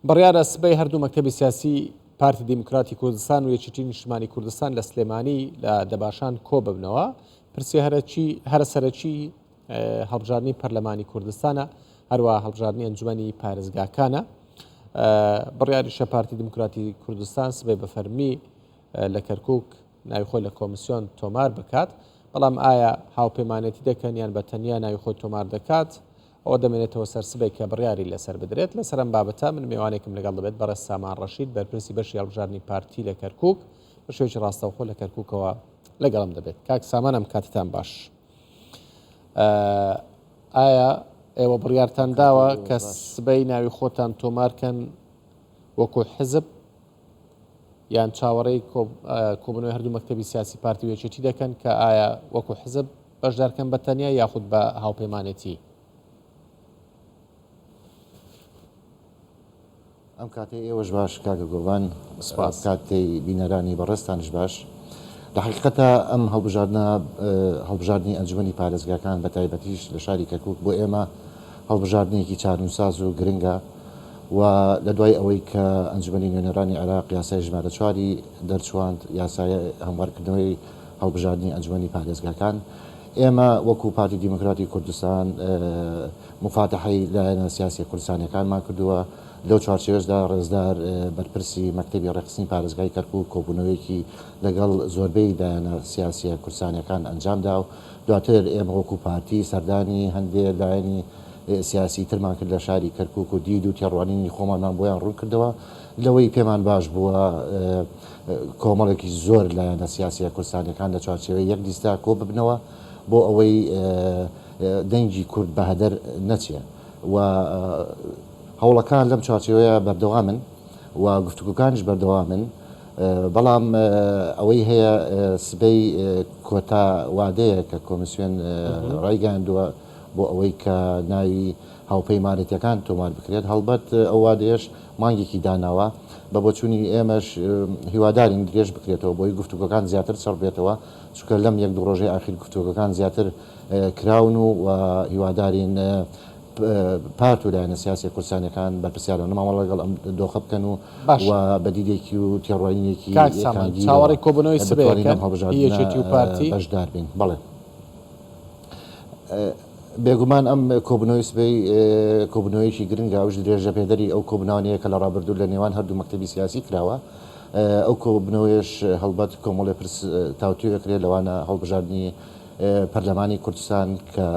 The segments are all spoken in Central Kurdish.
بڕیارە سبەی هەردوو مەکتەبی سیاسی پارتی دیموکراتی کوردستان و یەکێتی نیشتمانی کوردستان لە سلێمانی لە دەباشان کۆببنەوە. پرسی هەرەکی هەرە سەرەکی هەڵبژاردنی پەرلەمانی کوردستانە، هەروە هەڵبژاردنی ئەنجومەنی پارێزگاکانە. بڕیاریشە پارتی دیموکراتی کوردستان سبەی بە فەرمی لە کەرکک ناوی خۆی لە کۆمیسیۆن تۆمار بکات، بەڵام ئایا هاوپەیمانێتی دەکەن یان بە تەنیا ناوی خۆی تۆمار دەکات؟ ئەوە دەمێنێتەوە سەر سبەی کە بڕیاری لەسەر بدرێت. لەسەر ئەم بابەتە من مێوانێکم لەگەڵ دەبێت، بەڕێز سامان ڕەشید، بەرپرسی بەشی هەڵبژاردنی پارتی لە کەرکووک، بە شێوەیەکی ڕاستەوخۆ لە کەرکووکەوە لەگەڵم دەبێت. کاک سامان ئەم کاتتان باش. ئایا ئێوە بڕیارتان داوە کە سبەی ناوی خۆتان تۆمارکەن وەکو حزب یان چاوەڕێی کۆبوونەوەی هەردوو مەکتەبی سیاسی پارتی و یەکێتی دەکەن کە ئایا وەکو حزب بەشدارکەن بە تەنیا یاخود بە هاوپەیمانێتی؟ ئەم کاتەی ئێوەش باش کاکە گۆڤان، سپاس. کاتەی بینەرانی بەڕێزتانیش باش. لە حەقیقەتا ئەم هەڵبژاردنە هەڵبژاردنی ئەنجومەنی پارێزگاکان بە تایبەتیش لە شاری کەرکوک بۆ ئێمە هەڵبژاردنێکی چارنووساز و گرنگە و لە دوای ئەوەی کە ئەنجومەنی نوێنەرانی عێراق یاسای ژمارە چواری دەرچواند، یاسای هەموارکردنەوەی هەڵبژاردنی ئەنجومەنی پارێزگاکان، ئێمە وەکو پارتی دیموکراتی کوردستان موفاتەحەی لایەنە سیاسیە کوردستانیەکانمان کردووە، لەو چوارچێوەشدا ڕێزدار بەرپرسی مەکتەبی ڕێکخستنی پارێزگای کەرکوک کۆبوونەوەیەکی لەگەڵ زۆربەی لایەنە سیاسیە کوردستانیەکان ئەنجامدا و دواتر ئێمە وەکو پارتی سەردانی هەندێ لایەنی سیاسی ترمان کرد لە شاری کەرکوک و دید و تێڕوانینی خۆمانمان بۆیان ڕوون کردەوە لەوەی پێمان باش بووە کۆمەڵێکی زۆر لایەنە سیاسیە کوردستانیەکان لە چوارچێوەی یەک لیستدا کۆ ببنەوە بۆ ئەوەی دەنگی کورد بە هەدەر نەچێ و هەوڵەکان لەم چوارچێوەیە بەردەوامن و گفتوگۆکانیش بەردەوامن بەڵام ئەوەی هەیە سبەی کۆتا وادەیە کە کۆمیسیۆن ڕایگەیاندووە بۆ ئەوەی کە ناوی هاوپەیمانێتیەکان تۆمار بکرێت، هەڵبەت ئەو وادەیەش مانگێکی داناوە، بە بۆچوونی ئێمەش هیوادارین درێژ بکرێتەوە بۆی گفتوگۆکان زیاتر چڕ بێتەوە، چونکە لەم یەک دوو ڕۆژەی ئاخیر گفتوگۆکان زیاتر کراون و هیوادارین پارت و لایەنە سیاسیە کوردستانیەکان بەرپرسیارانە مامەڵە لەگەڵ ئەم دۆخە بکەن و و بە دیدێکی و تێڕوانینێکی کاک سامان یەکانگیرەوە چاوەڕێی کۆبوونەوەی سبەی بتوانین ئەکەن لەم هی هەڵبژاردنە یەکێتی و پارتی؟ بەشدار بین. بەڵێ. بێگومان ئەم کۆبوونەوەی سبەی کۆبوونەوەیەکی گرنگە، ئەوش درێژەپێدەری ئەو کۆبوونەوانەیە کە لە ڕابردوو لە نێوان هەردوو مەکتەبی سیاسی کراوە. ئەو کۆبوونەوەیەش هەڵبەت کۆمەڵێ پرس تاوتوێ ئەکرێت، لەوانە هەڵبژاردنی پەرلەمانی کوردستان کە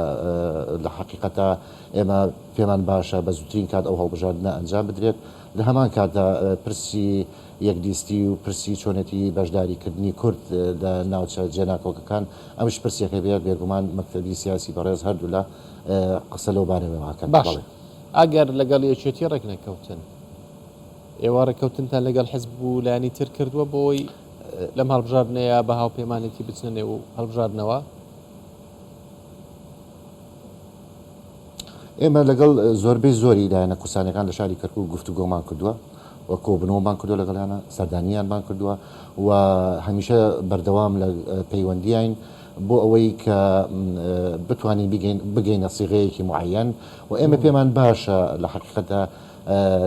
لە حەقیقەتا ئێمە پێمان باشە بە زووترین کات ئەو هەڵبژاردنە ئەنجام بدرێت، لە هەمان کاتدا پرسی یەک لیستی و پرسی چۆنێتی بەشداریکردنی کورد لە ناوچە جێناکۆکەکان، ئەمش پرسێکە بێت بێگومان مەکتەبی سیاسی بەڕێز هەردوولا قسە لەو بارەوە ئەکەن. باش بەڵێ. ئەگەر لەگەڵ یەکێتی ڕێک نەکەوتن، ئێوە ڕێککەوتنتان لەگەڵ حزب و لایەنی تر کردووە بۆی لەم هەڵبژاردنەیە بە هاوپەیمانێتی بچنە نێو هەڵبژاردنەوە؟ ئێمە لەگەڵ زۆربەی زۆری لایەنە کوردستانیەکان لە شاری کەرکوک گفتوگۆمان کردووە و کۆبوونەوەمان کردووە لەگەڵیانە، سەردانیانمان کردووە و هەمیشە بەردەوام لە پەیوەندیین بۆ ئەوەی کە بتوانین بگەینە سیغەیەکی معەن و ئێمە پێمان باشە لە حەقیقەتدا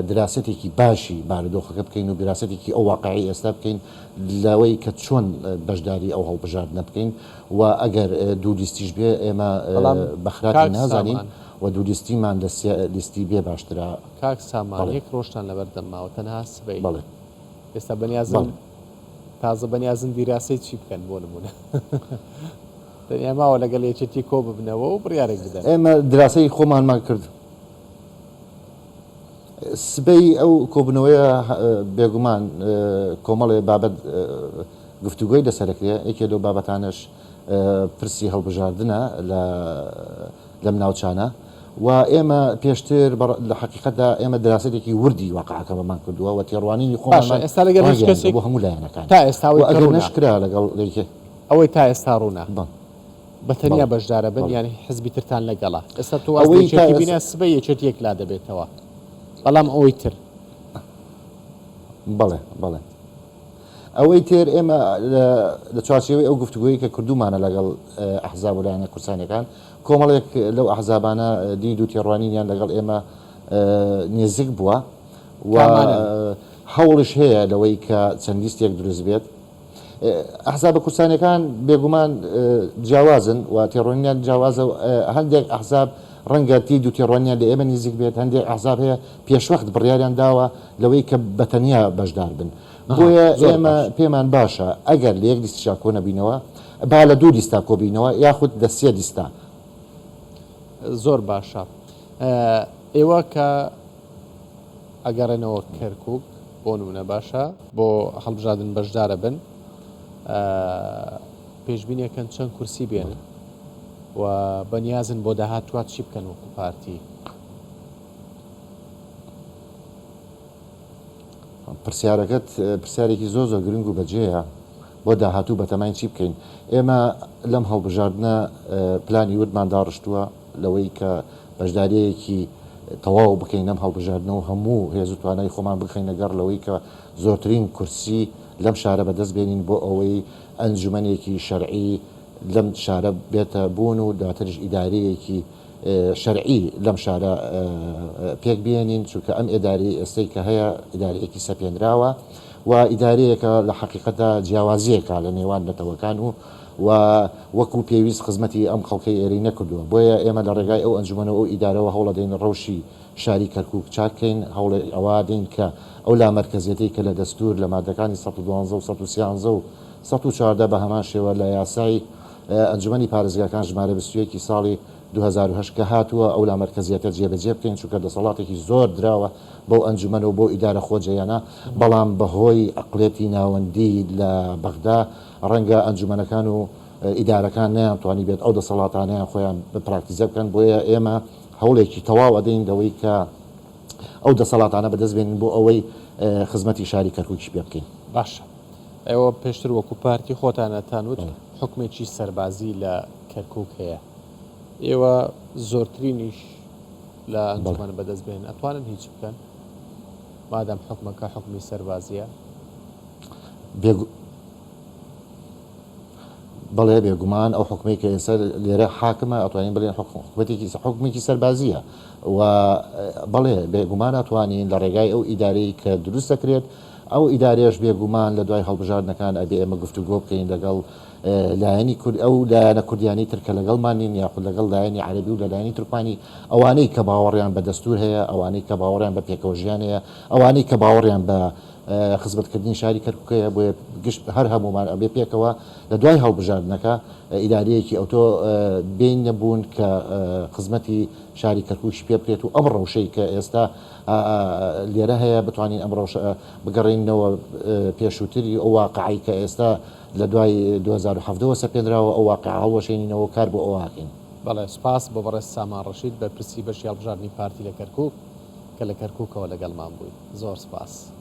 دراسەتێکی باشی بارودۆخەکە بکەین و دراسەتێکی ئەو واقعی ئێستا بکەین لەوەی کە چۆن بەشداری ئەو هەڵبژاردنە بکەین و ئەگەر دوو لیستیش بێ ئێمە بەڵام بە خراپی کاک نازانین سامان. و دوو لیستیمان لە سێ لیستی بێ باشترە. کاک سامان بەڵێ. یەک ڕۆژتان لەبەردەم ماوە تەنها سبەی. بەڵێ. ئێستا بەنیازن بەڵێ. تازە بەنیازن دیراسەی چی بکەن بۆ نموونە تەنیا ماوە لەگەڵ یەکێتی کۆ ببنەوە و بڕیارێک بدەن. ئێمە دراسەی خۆمانمان کرد. سبەی ئەو کۆبوونەوەیە بێگومان کۆمەڵێ بابەت گفتوگۆی لەسەر ئەکرێ، یەکێ لەو بابەتانەش پرسی هەڵبژاردنە لە لەم ناوچانە و ئێمە پێشتر لە حەقیقەتدا ئێمە دراسەتێکی وردی واقعەکەمان کردووە و تێڕوانینی باشە خۆمانمان ئێستا لەگەڵ هیچ ڕاگەیاندووە کەسێک بۆ هەموو لایەنەکان تا ئێستا و ئەوەی کە ئەگەر ڕوونە نەشکرا لەگەڵ یەکێ ئەوەی تا ئێستا ڕوونە بەڵێ بە تەنیا بەڵێ بەشدارە بن بەڵێ یان حزبی ترتان لەگەڵە ئێستا تۆ واز لە ئەوەی تا یەکێتی ئێستا بینە سبەی یەکێتی یەکلا دەبێتەوە بەڵام ئەوەی تر بەڵێ بەڵێ ئەوەی تر ئێمە لە چوارچێوەی ئەو گفتوگۆیەی کە کردوومانە لەگەڵ ئەحزاب و لایەنە کوردستانیەکان، کۆمەڵێک لەو ئەحزابانە دید و تێڕوانینیان لەگەڵ ئێمە نێزیک بووە. و هەوڵیش هەیە لەوەی کە چەند لیستێک دروست بێت. ئەحزابە کوردستانیەکان بێگومان جیاوازن و تێڕوانینیان جیاوازە و هەندێک ئەحزاب ڕەنگە دید و تێڕوانینیان لە ئێمە نزیک بێت، هەندێک ئەحزاب هەیە پێشوەخت بڕیاریان داوە لەوەی کە بە تەنیا بەشدار بن. بۆیە ئێمە پێمان باشە ئەگەر لە یەک لیستیشا کۆ نەبینەوە با لە دوو لیستا کۆ بینەوە یاخود لە سێ لیستا. زۆر باشە ئێوە کە ئەگەڕێنەوە کەرکوک بۆ نمونە باشە بۆ هەڵبژاردن بەشدارە بن پێشبینیەکەن چەند کورسی بێنن و بەنیازن بۆ داهاتوات چی بکەن وەکو پارتی؟ پرسیارەکەت پرسیارێکی زۆر زۆر گرنگ و بەجێیە بۆ داهاتوو بەتەماین چی بکەین ئێمە لەم هەڵبژاردنە پلانی وردمان داڕشتووە لەوەی کە بەشدارییەکی تەواو بکەین لەم هەڵبژاردنە و هەموو هێز و توانای خۆمان بخەینە گەڕ لەوەی کە زۆرترین کورسی لەم شارە بەدەست بێنین بۆ ئەوەی ئەنجومەنێکی شەرعی لەم شارە بێتە بوون و دواتریش ئیدارەیەکی شەرعی لەم شارە پێک بێنین، چونکە ئەم ئێدارەی ئێستەی کە هەیە ئیدارەیەکی سەپێنراوە و ئیدارەیەکە لە حەقیقەتدا جیاوازییەکە لە نێوان نەتەوەکان و و وەکو پێویست خزمەتی ئەم خەڵکەی ئێرەی نەکردووە، بۆیە ئێمە لە ڕێگای ئەو ئەنجومەن و ئەو ئیدارەوە هەوڵەدەین ڕەوشی شاری کەرکوک چاک کەین، هەوڵی ئەوە دەین کە ئەو لامەرکەزیەتەی کە لە دەستوور لە مادەکانی 112 و 113 و 114 بە هەمان شێوە لە یاسای ئەنجومەنی پارێزگاکان ژمارە 21 ی ساڵی 2008 کە هاتووە ئەو لامەرکەزیەتە جێبەجێ بکەین، چونکە دەسەڵاتێکی زۆر دراوە بەو ئەنجومەن و بەو ئیدارە خۆجێیانە، بەڵام بەهۆی عەقڵیەتی ناوەندی لە بەغدا ڕەنگە ئەنجومەنەکان و ئیدارەکان نەیانتوانیبێت ئەو دەسەڵاتانەیان خۆیان پراکتیزە بکەن، بۆیە ئێمە هەوڵێکی تەواو ئەدەین لەوەی کە ئەو دەسەڵاتانە بەدەست بێنین بۆ ئەوەی خزمەتی شاری کەرکوکیش پێ بکەین. باشە ئێوە پێشتر وەکو پارتی خۆتان ئەتان وت حوکمێکی سەربازی لە کەرکوک هەیە ئێوە زۆرترینیش لە ئەنجومەن بەدەست بێنن ئەتوانن هیچ بکەن مادام حوکمەکە حوکمی سەربازیە؟ بەڵێ بێگومان ئەو حکومەی کە ئێستا لێرە حاکمە ئەتوانین بڵێن حکومەتێکی حکومێکی سەربازیە و بەڵێ بێگومان ئەتوانین لە ڕێگای ئەو ئیدارەی کە دروست دەکرێت ئەو ئیدارەیەش بێگومان لە دوای هەڵبژاردنەکان ئەبێ ئێمە گفتوگۆ بکەین لەگەڵ لایەنی کورد ئەو لایەنە کوردیانی تر کە لەگەڵمان نین یاخود لەگەڵ لایەنی عەرەبی و لە لایەنی تورکمانی ئەوانەی کە باوەڕیان بە دەستور هەیە ئەوانەی کە باوەڕیان بە پێکەوە ژیان هەیە ئەوانەی کە باوەڕیان بە خزمەتکردنی شاری کەرکوکەیە، بۆیە گشت هەر هەموومان ئەبێ پێکەوە لە دوای هەڵبژاردنەکە ئیدارەیەکی ئەوتۆ بێینە بوون کە خزمەتی شاری کەرکوکیش پێ بکرێت و ئەم ڕەوشەی کە ئێستا لێرە هەیە بتوانین ئەم ڕەوشە بگەڕێنینەوە پێشووتری ئەو واقعەی کە ئێستا لە دوای 2017 وە سەپێنراوە ئەو واقعە هەڵوەشێنینەوە و کار بۆ ئەوە ئەکەین. بەڵێ سوپاس بۆ بەڕێز سامان ڕەشید بەرپرسی بەشی هەڵبژاردنی پارتی لە کەرکوک کە لە کەرکوکەوە لەگەڵمان بووی. زۆر سپاس.